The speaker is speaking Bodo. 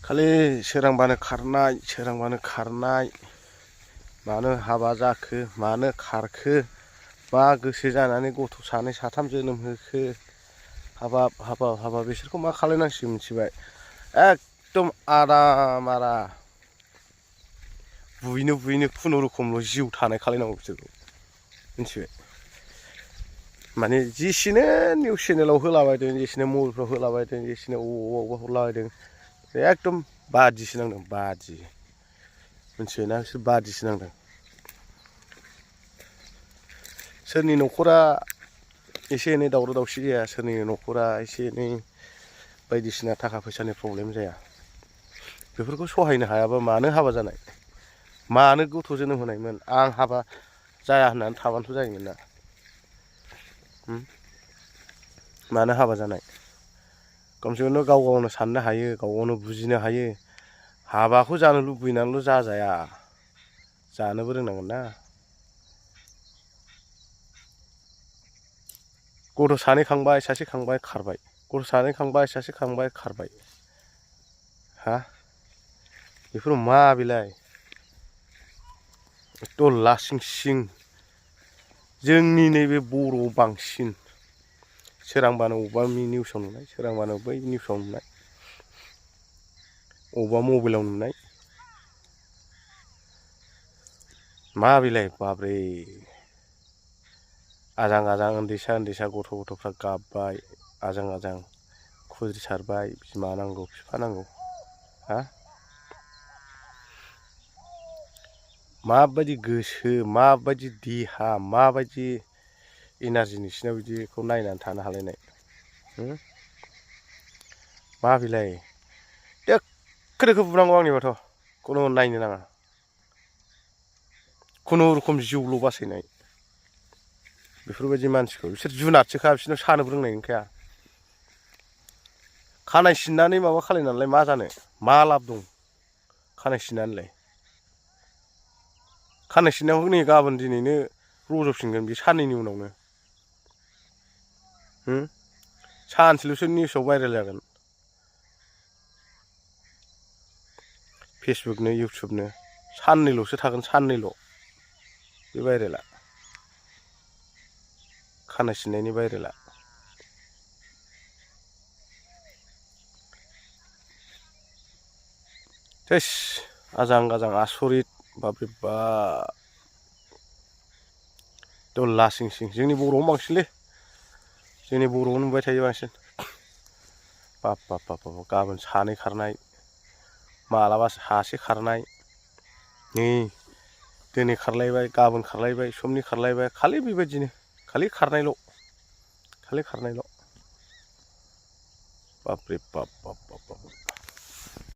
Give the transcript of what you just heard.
खालि सोरांबानो खारनाय मानो हाबा जाखो मानो खारखो मा गोसो जानानै गथ' सानै साथाम जोनोम होखो हाबाब बिसोरखौ मा खालायनांसिगौ मिथिबाय एकदम आरामारा बुयैनो खुनुरुखुमल' जिउ थानाय खालायनांगौ बिसोरखौ मिथिबाय माने जेसेनो निउस चेनेलाव होलाबायदों जेसेनो मबाइलफ्राव होलाबायदों जेसेनो अबावबा हरलाबायदों एकदम बादिसो नांदों बादि मिथिबायना बिसोर बादिसो नांदों सोरनि न'खरा एसे एनै दावराव दावसि जाया सोरनि न'खरा एसे एनै बायदिसिना थाखा फैसानि प्रब्लेम जाया बेफोरखौ सहायनो हायाबा मानो हाबा जानाय मानो गथ' जोनोम होनायमोन आं हाबा जाया होननानै थाबानोथ' जायोमोन ना मानो हाबा जानाय खमसे खम गाव गावनो साननो हायो गाव गावनो बुजिनो हायो हाबाखौ जानो लुबैनानैल' जाजाया जानोबो रोंनांगोन ना गथ' सानै खांबाय सासे खांबाय खारबाय गथ' सानै खांबाय सासे खांबाय खारबाय हा बेफोर मा बेलाय एथ' लासिं सिं जोंनि नैबे बर'आव बांसिन सोरांबानो अबेबा निउसाव नुनाय सोरांबानो बै निउसाव नुनाय अबेबा मबाइलाव नुनाय मा बेलाय बाब्रे आजां उन्दैसा गथ'फ्रा गाबबाय आजां खुद्रिसारबाय बिमा नांगौ बिफा नांगौ हा माबायदि गोसो माबायदि देहा माबायदि एनारजि नोंसिनाव बिदिखौ नायनानै थानो हालायनाय मा बेलाय दोखो बुनांगौ आंनिबाथ' खुनु नायनो नाङा खुनुरुखुम जिउल' बासायनाय बेफोरबायदि मानसिखौ बिसोर जुनादसोखा बिसोरनाव सानोबो रोंनाय नंखाया खानाय सिननानै माबा खालायनानैलाय मा जानो मा लाब दं खानाय सिननानैलाय खानाय सिननायखौ नै गाबोन दिनैनो रज'फिनगोन बे साननैनि उनावनो सानसेल'सो निउसाव भाइरेल जागोन फेसबुकनो इउटुबनो साननैल'सो थागोन साननैल' बे भाइरेला खानाय सिननायनि भाइरेला थैस आजां गाजां आसरित बाब्रे बाब थ' लासिं सिं जोंनि बर'आवनो बांसिनलै जोंनि बर'आवनो नुबाय थायो बांसिन बाब गाबोन सानै खारनाय मालाबा सासे खारनाय नै दिनै खारलायबाय गाबोन खारलायबाय समनि खारलायबाय खालि बेबायदिनो खालि खारनायल' बाब्रे बाब